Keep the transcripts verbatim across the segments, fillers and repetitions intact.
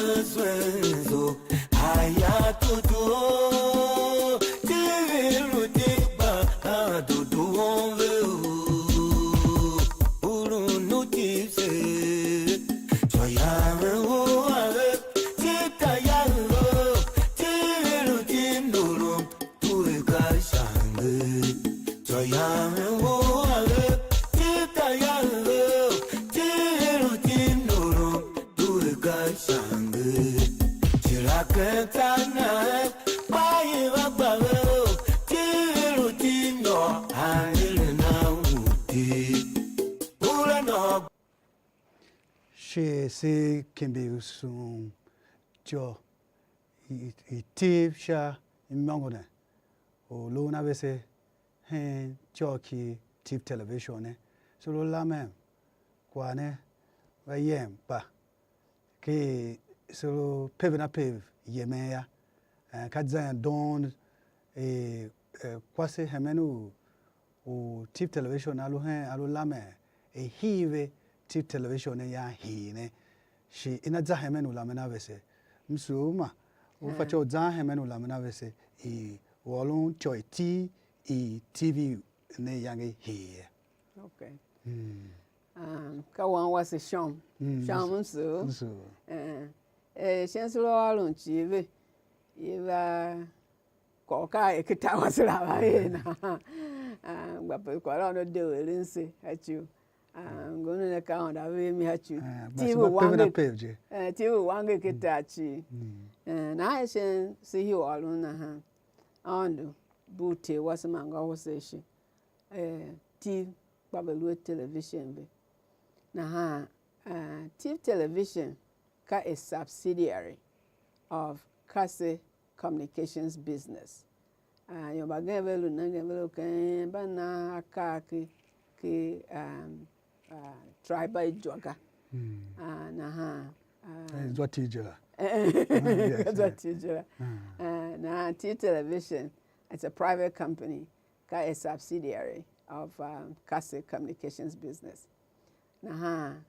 Swenzo, aya tutu, tiri lu ti ba, a tutu won ve u. Ulu nu ti se, so ya ve u a ve, ti ta ya ve, tiri lu ti nuru, tu e ka shange. So ya ve u a ve, ti ta ya ve, tiri lu ti nuru, tu e ka shange. Tira ken tsa na, kpa i va gba ve, tiri lu ti nô, a ne le na u ti. Ura nô. Shi se kimbi u sughun ityô i, i, i Tiv sha imôngo ne, u lun a vese hen ityô ki Tiv Television ne. Se lu lamen kwagh ne va yem, kpa ke se lu peven a pev yemen yô. Eh, ka zan doon, eh, eh, kwase hemen u, u Tiv Television a lu hen, a lu lamen, e hii ve Tiv Television ne yan hii ne. Shi i na za hemen u lamen a vese. M sugh ma u fatyô u zan hemen u lamen a vese, i u ôron ityô i Tiv i T V ne iyange hii ye. Okay. Mm. Um, ka wan wase Shom. Mm, Shom Nsu. Nsu. Eh, eh, shen se lu ôron cii ve, i va kôr ka er ken tar wase la va er nahan. Ah, gba pe kwagh la una de u eren se a ci u. Ah, ngun ne ka Aôndo a ver mi a ci u. Ah, gba Tiv se u mba peven a wanger, pev je. Eh, Tiv u wanger ken tar cii. Mm. Eh, nahan shen se hii u ôron nahan. Aôndo bugh Ter wase man ngô wase ashe. Eh, Tiv kpa ve lu a television ve. Nahan, ah, Tiv Television ka a subsidiary of Kase Communications Business. Ah, ior mbagenev ve lu nengen, ve lu ken, mba nan akaa ki, ki, um, ah, tribal idua ga. Mm. Ah, nahan, ah, eh, zwa Tiv je la. Eh, eh, yes, zwa Tiv je la. Mm. Ah, nahan Tiv Television, it's a private company, ka a subsidiary of, um, Kase Communications Business. Nahan,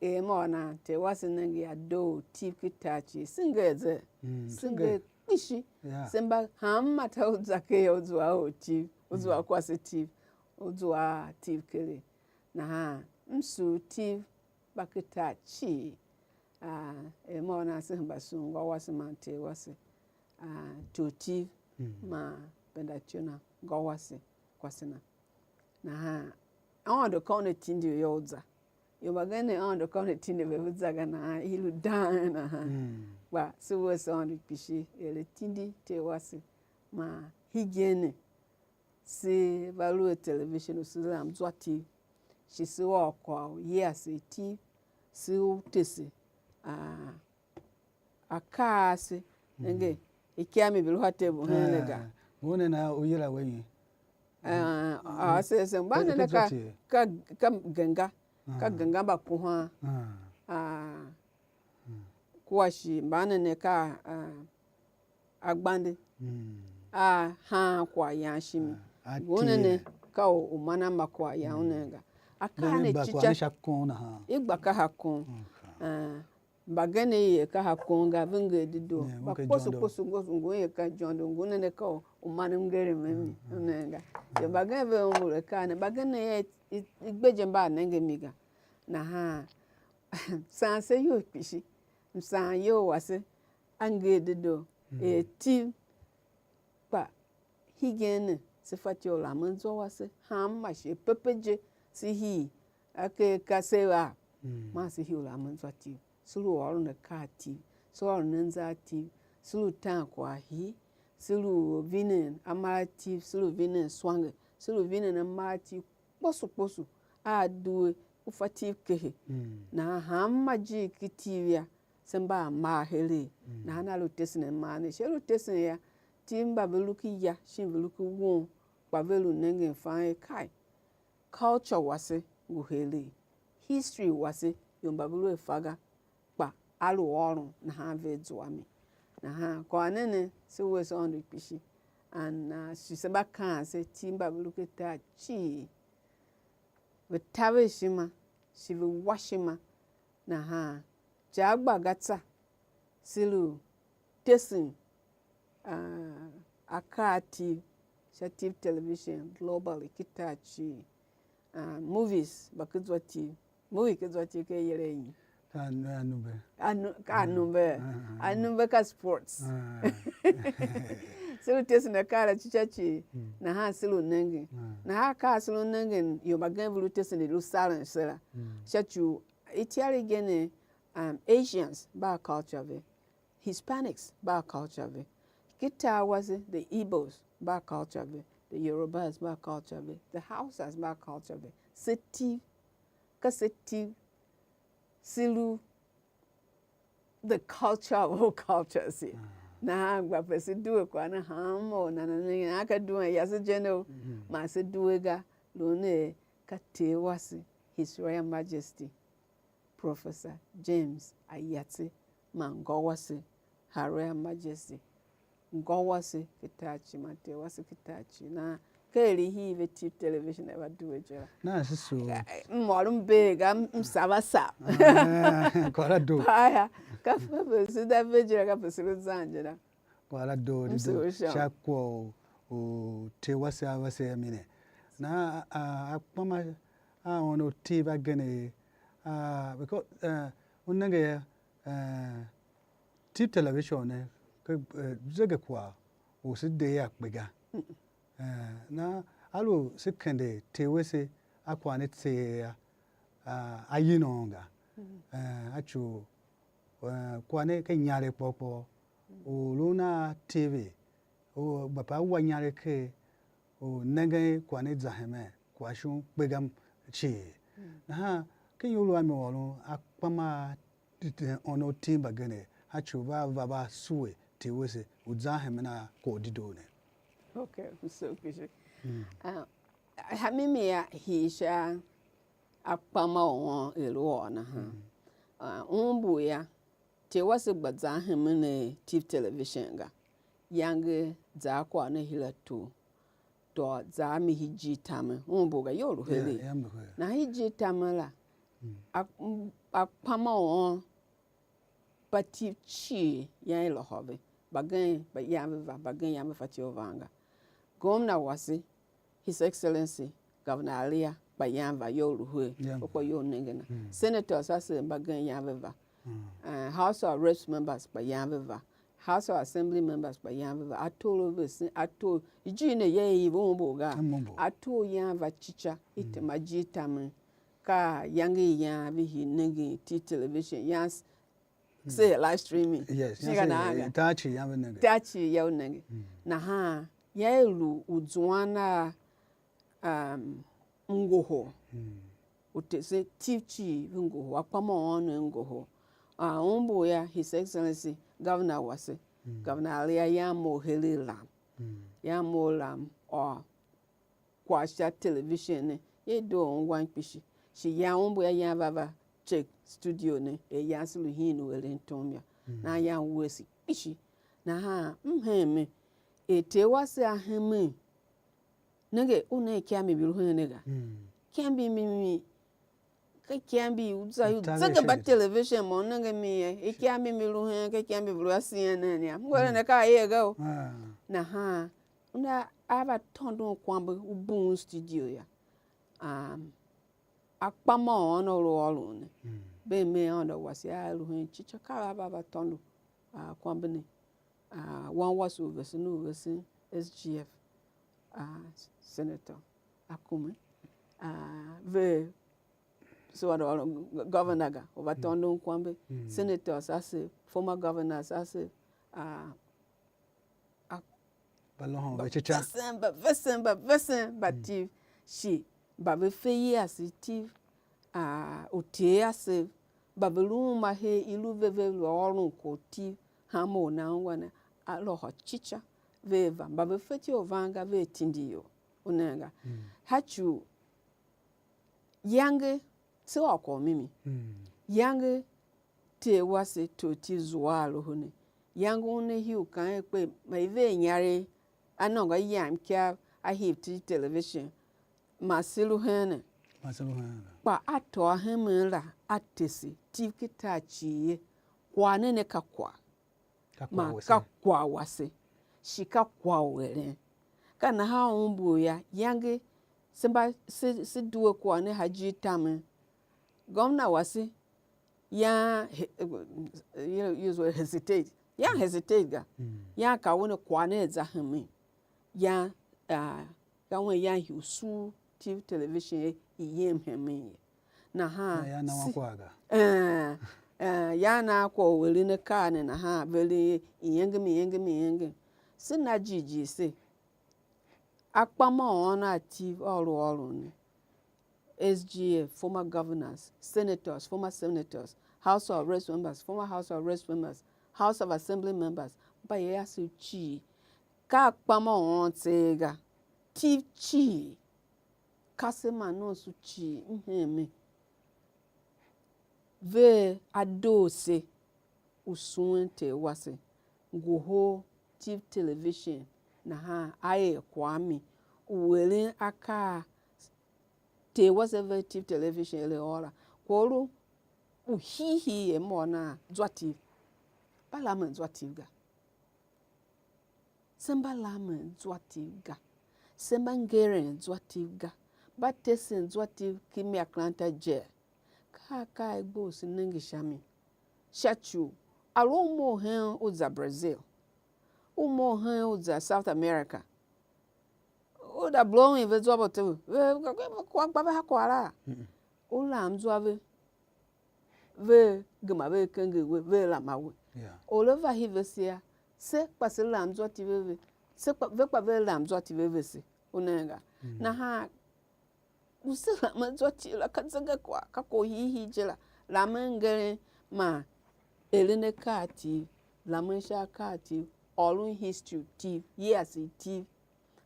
er mô nan, Ter wase nenge a doo Tiv ken tar cii, se nger ze, mm, se nger kpishi. Yeah. Se mba hanma tar u za ker yô, u zua a or Tiv, u zua a kwase Tiv, u zua a Tiv keregh. Nahan m sugh Tiv mba ken tar cii. Ah, er mô nan se hemba sughun ngô wase man Ter wase, ah, tor Tiv, mm, man penda ityou na, ngô wase, kwase na. Nahan Aôndo ka una tindi u yô, u za. Ior mbagenev Aôndo ka una tindi ve, ve za ga, nahan i lu dang nahan. Mm. Kpa se wuese Aôndo kpishi er a tindi Ter wase, man hegen ne se va lu a television u se lam zwa Tiv, shi se ôr kwagh u yila se Tiv, se u tese, ah, akaa ase. Nenge, ikya mi bi lu ha tebul hen ne ga. Ah, ngun ne na u yila we nyi? Ah, ah, se, se, mba ne ne ka, ka, ka genga, ka genga mba kuhan. Ah, kua shi mba ne ne ka, ah, agbande. Mm. A haan kwaghyan shimi. Ah, ngun ne ne ka u, u mana ma kwaghyan u nen ga. Akaa ne cica. Sha kon nahan. I gba ka ha kon. Okay. Ah, mbagenev ye ka ha kon ga, ve nger dedoo. Yeah, mba kposo kposo ngu, ngun ye ka ijôndo, ngun ne ne ka u, u man mngerem a mi, u nen ga. Ye mbagenev ve ungwa akaa ne, mbagenev ye i, i gbe je mba nenge mi ga. Nahan, saan se iyol kpishi, msaan iyol wase a nger dedoo, er Tiv, kpa hegen ne, se fatyô u lamen zwa wase, hanma shi pepe je se hii, a ker ka se va, man se hii u lamen zwa Tiv, se lu ôron akaa Tiv, se ôron anza Tiv, se lu tan kwagh hii, se lu vinen amar a Tiv, se lu vinen swanger, se lu vinen amar a Tiv kposo kposo, a due u fa Tiv kehe. Nahan hanma ijiir ki Tiv yô, se mba a mar heregh. Nahan a lu tesen a mar ne. Shi a lu tesen yô, Tiv mba ve lu ki ya, shin ve lu ki won, kpa ve lu nengen fan er kai, culture wase ngu heregh, history wase, ior mba ve lu a fa ga, kpa a lu ôron, nahan vea zua mi. Nahan kwagh ne ne, se wuese Aôndo kpishi. And, uh, shi se mba kaan se, Tiv mba ve lu ken tar cii, ve taver ishima, shi ve wa ishima. Nahan ca gba ga tsa, se lu tesen, ah, akaa a Tiv sha Tiv Television globally, ki tar cii. Ah, movies mba ki zwa Tiv, movie ki zwa Tiv ken iyier a nyi? Ka anu-, anumbe. Anu-, ka anumbe. Ah, ah, ah. Anumbe ka sports. Ah. Se lu tesen akaa la cica cii, mm, nahan se lu nengen. Ah. Nahan akaa se lu nengen, ior mbagenev ve lu tesen i lu saren se la. Mm. Sha ci u itiar igen ne, um, Asians mba a culture ve, Hispanics mba a culture ve, ki tar wase, the Igbos mba a culture ve, the Yorubas mba a culture ve, the Hausas mba a culture ve. Se Tiv, ka se Tiv, se lu the culture of all cultures ye. Ah. Nahan gba pe se due kwagh ne hanma u nana nengen a ka duen yase je ne o, mhm, man se due ga, lu ne er ka Ter wase, His Royal Majesty Professor James Ayatse, man ngô wase, Her Royal Majesty, ngô wase ki tar cii man Ter wase ki tar cii. Nahan ka er i hii ve Tiv Television a va due je la. Na se so. Eh, eh, m ôron mber ga, m, m sava sav. Ah, kwagh la doo. Aya, ka fe, fe se da ve je la, ka fe se lu zan je la. Kwagh la doo, m dedoo sha kwagh u, u Ter wase a vese a mi ne. Na a, a, a kpama a ono Tiv agen, a, because, eh, u nenge ya, eh, Tiv Television ne, ke, eh, zegekwagh u se de a kpe ga. Eh, na a lu se kende Ter wase a kwagh ne tseegh a, a, a yinon ga. Eh, a ci u, eh, kwagh ne ka inyaregh kpôghkpôghô. U lun a T V, u gba pe a wa inyaregh ker, u nengen kwagh ne za hemen, kwagh shon kpe ga cii. Nahan ken ior a mi ôron akpam a ono Tiv mbagenev, a ci u va va va sue Ter wase u zan hemen a kwagh u dedoo ne. Ok, m sugh kpishi. Mm. Ah, ha mimi a hii sha akpam a u er u ôr nahan. Mm. Ah, un mbu yô, Ter wase gba zan hemen a Tiv Television ga. Iyange za a kwagh ne hira tugh. Doo za a mi hijir tamen. Un mbu ga, iyol lu heregh. Yeah, yeah, mbu heregh. Nahan hijir tamen la, mm, a, m-, akpam a u ôr mba Tiv cii, yan i lôhô ve. Mbagenev, mba yan ve va, mbagenev yan ve fatyô u van ga. Gomna wase, His Excellency Governor Alia, kpa yan va, iyol lu her, yan u kpa va. Iyol nenge na. Mm. Senators ase, mbagenev yan ve va. Mm. Eh, House of Reps members kpa yan ve va. House of Assembly members kpa yan ve va. Ator a vesen, ator, ijir ne ya i ve un mbu ga. Ator yan va cica, i tema ijir tamen. Ka iyange i yan ve hii nengen Tiv Television, yan s-, se live streaming. Yes, shin ka nahan ga? Tar cii yan ve nenge. Tar cii ya u nenge. Mm. Nahan, ya i lu u zuan a, um, ngohol. Mm. U tesen Tiv cii ve ngohol, akpam a ôôn ne ngohol. A, un mbu ya, His Excellency Governor wase, mm, Governor Alia, yan mough heregh lam. Mm. Yan mough lam, or kwagh sha television ne, ye doo ungwan kpishi. Shi yan un mbu ya yan va va check studio ne, er yan se lu hiin u eren tom yô. Mm. Nahan yan wuese kpishi. Nahan m hen me, er Ter wase a hemen, nenge, u ne ikia mbi mbi lu hen ne ga. Mm. Ikia mbi mbi, ka ikia mbi u za u zege mba television mo, nenge mi ye. Ikia mbi mbi lu hen, ka ikia mbi mbi lu a C N N ya. M ngu eren ne ka a er ga o. Ah. Nahan, una a va tôndon kwambe u bughun studio ya. Um, akpam a ôôn a lu ôron ne. Mm. Bem mer Aôndo wase a lu hen cica, ka a va va tôndo, ah, kwambe ne. Ah, wan wase u vesen u vesen, S G F, ah, Senator Akume, ah, ve se wa ôron governor ga, u va tôndon kwambe, mm, senators ase, former governors ase, ah, a-, va lôhôn ve cica. Vesen, mba vesen, mba vesen, mba Tiv, shi mba ve fe iyiase Tiv, a, uter ase, mba ve lu uma her i lu ve, ve lu ôron kwagh u Tiv, hanma u nan ungwa ne, a lôhô cica, vea va. Mba ve fetyô u van ga, vea tindi ior, u nen ga. Mm. Ha ci u Yange, se ôr kwagh u mimi. Mm. Yange Ter wase, Tor Tiv zua a loho ne. Yange una hii u kaan er kpe, ma i ver inyaregh, a nôngo a yam ikav, a hii Tiv television, ma se lu heen ne? Ma se lu heen ne? Kpa a tôô hemen la, a tese Tiv ken tar cii ye. Kwagh ne ne ka kwagh. Ka kwagh man wase. Ka kwagh wase, shi ka kwagh u eren. Ka nahan u umbur yô, yange se mba se, se due kwagh ne ha ijir tamen. Gomna wase yan he- you know, use word hesitate, yan hesitate ga. Yan ka u ne kwagh ne a za hemen. Yan ah, ka wen yan hii u sugh T V television ye, i yem hemen ye. Nahan na ya na si- wankwagh ga. Eh, eh, ya na kwagh u eren akaa ne nahan, ve eren iengem iengem iengem. Se na jighjigh se, akpa ma ôôn a T V a lu ôron ne. S G F, former governors, senators, former senators, House of Reps members, former House of Reps members, House of Assembly members, mbayev asev cii. Ka akpa ma ôôn tseegh ga, T V cii, kasev man nomso cii, m hen me. Ver a doo se u suen Ter wase, ngohol T V television nahan a er kwagh a mi u eren akaa Ter wase ve T V television er a ôr la. Kwagh u lu u hiihii er m ôr nan zwa T V. Mba lamen zwa T V ga. Se mba lamen zwa T V ga. Se mba ngeren zwa T V ga. Mba tesen zwa T V ken mi Atlanta je. Ka akaa a i gbe u se nenge sha mi. Sha ci u a lu u mough hen u za Brazil, u mough hen u za South America, u da blowing ve zwa mbatev, ve ve kwagh gba ve ha kwagh la. U lam zwa ve, ve gema ve kenger we, ve lama we. Yeah. Or a va hi vese a, se kpa se lam zwa T V ve, se kpa, ve kpa ve lam zwa T V vese. U nenge a? Nahan u se lamen zwa T V la, ka zegekwagh, ka kwagh u hiihii je la. Lamen ngeren man eren akaa a T V, lamen sha akaa a T V, ôron history u T V, years i T V,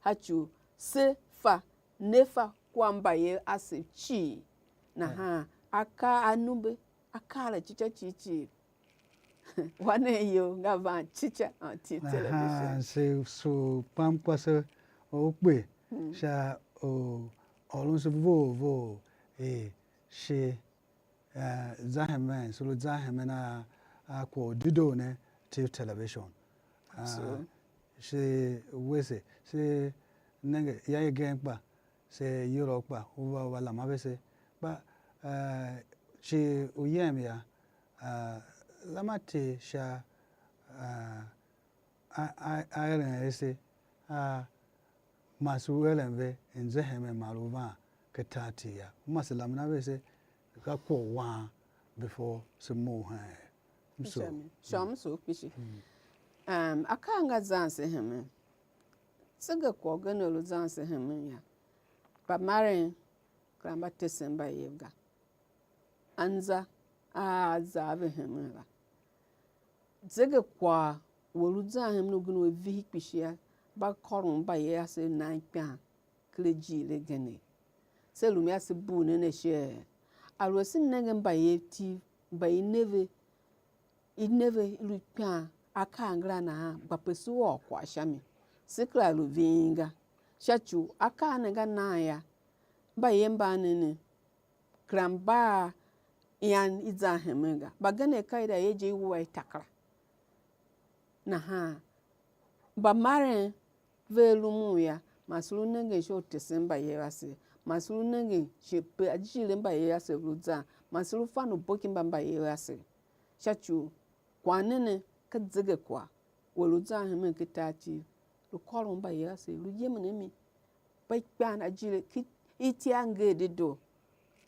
ha ci u se fa, ne fa kwagh mbayev asev cii. Nahan akaa a numbe, akaa la cica cii cii. Wa nen iyol nga van cica on T V television. Nahan se sugh kpam kwase u kpe sha u ôron se vough vough er shi eh, za hemen, se lu zan hemen a, a kwagh u dedoo ne T V television. Ah, se wese, se nenge ya igen kpa, se yôrô kpa, u va, u va lama vese. Kpa, eh, ci u yem ya, ah, lama Ter sha, ah, a, a, a eren ase a, ma se u eren ve, i ze hemen ma lu van ken tar Ter yô. U ma se lamen a vese, ka kwagh u wan before se mough hen. M sugh. Sha mi. Shôôm m sugh kpishi. Um, akaa nga zan se hemen. Zegekwagh gen a lu zan se hemen yô, mbamaren kera mba tesen mbayev ga. Anza a a za a ve hemen la. Zegekwagh u a lu zan hemen ugen u a vihi kpishi yô, mba kôron mbayev asev nan ikpan ken ajiir agenev. Se lu mi a se bugh nen ashe? Aluer se nenge mbayev T V, mba i ne ve, i ne ve i lu ikpan, akaa ngera nahan, gba pe se ôr kwagh sha mi, se kera lu ving ga. Sha ci u akaa ne nga nan yô, mbayev mban ne ne, kera mba a ian i zan hemen ga. Mbagenev ka i da er je i wua i takera. Nahan mbamaren vea lumun yô, man se lu nengen sha u tesen mbayev asev, man se lu nengen shi pe ajiir a mbayev asev lu zan, man se lu fan ubo ki mba mbayev asev. Sha ci u kwagh ne ne ka zegekwagh, we lu zan hemen ken tar Tiv, lu kôron mbayev asev, lu yemen a mi, mba ikpan ajiir ki iti a nger dedoo.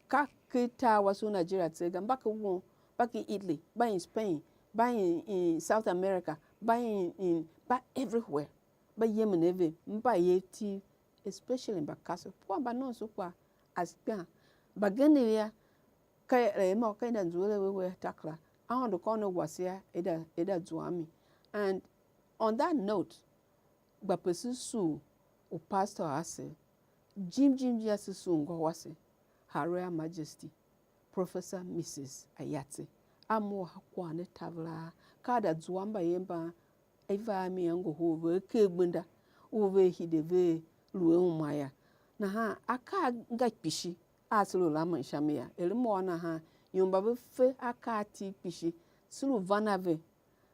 Ka ken tar wase u Nigeria tseegh ga, mba ken won, mba ken Italy, mba in Spain, mba in, in South America, mba in, in, mba everywhere, mba yemen a ve, mbayev Tiv, especially Mbakasev, pua mbanomso kpaa, as ikpan. Mbagenev yô, ka er a mo ka i da nzuer a we, we takera, Aôndo kôron wase yô, i da, i da zua a mi. And on that note, gba pe se sugh u pastor ase, jim jim jim ase sugh ngô wase, Her Royal Majesty Professor Missus Ayatse, a mough a kwagh ne taver a, ka a da zua mbayev mban, i va a mi a ngohol ve ker gbenda u ve hide ve lu a uma yô. Nahan akaa nga kpishi a se lu lamen sha mi yô, er m ôr nahan, ior mba ve fe akaa Tiv kpishi, se lu van a ve,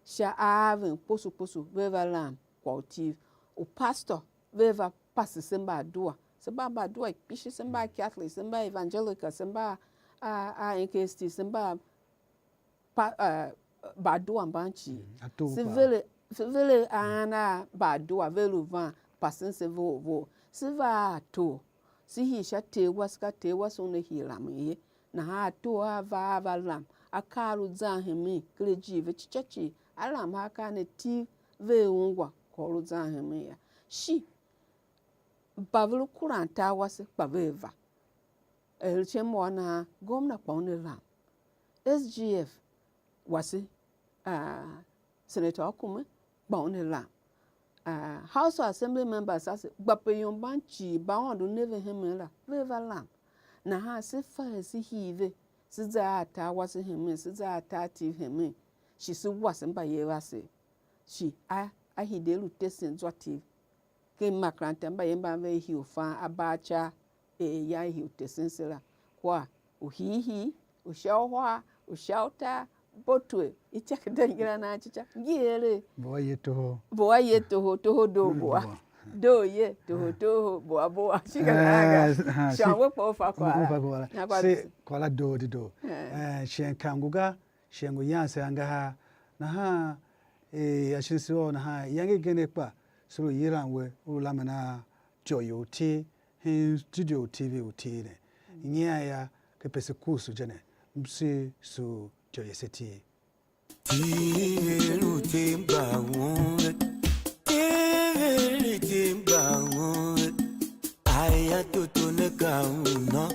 sha a aven kposo kposo, ve va lam kwagh u Tiv. U pastor ve va pase se mba adua. Se mba mba adua kpishi, se mba Catholic, se mba Evangelical, se mba a, a N K S T, se mba pa, uh, mba adua mban cii. Se vele, se vele a an a mba adua ve lu van pasen se vough vough. Se va a tor, se hii sha Ter wase, ka Ter wase una hii lamen ye. Nahan ator a va, a va lam, akaa a lu zan hemen ker ajiir ve cica cii, a lam akaa ne Tiv vea ungwa kwagh u lu zan hemen yô. Shi mba ve lu kuran tar wase kpa vea va. Er shin mo a nahan, gomna kpa una lam. S G F wase, ah, Senator Akume, gba una lam. Ah, House of Assembly members ase, gba pe ior mban cii, mba Aôndo ne ve hemen la, ve va lam. Nahan se fa er se hii ve, se za a tar wase hemen, se za a tar Tiv hemen, shi se wase mbayev ase. Shi a, a hide lu tesen zwa Tiv. Ken makeranta mbayev mban ve hii u fan abarca er ya i hii u tesen se la, kua u hiihii, u sha uhar, u sha utar, botwe, ityakenda ngila nan cica, ngi ere. Bo a ye toho. Bo a ye toho, toho doo bo a. Doo ye, toho toho, bo a bo a. Shi ka nan ga. Shon we kpa u fa kwagh la. Se kwagh la doo di doo. Eh, shen ka ngu ga, shen ngu yan se angahar. Nahan, eh, a shin se ôr nahan, iyange igen kpa, se lu yilan we, u lu lamen a ityô you Tiv, hen studio u T V u Tiv ne. Nyian ya, ke pese kusu je ne, msi su ityô yese Tiv. Tiv u Tiv mba won ve. Tiv u Tiv mba won ve. Aya toto ne ka uno.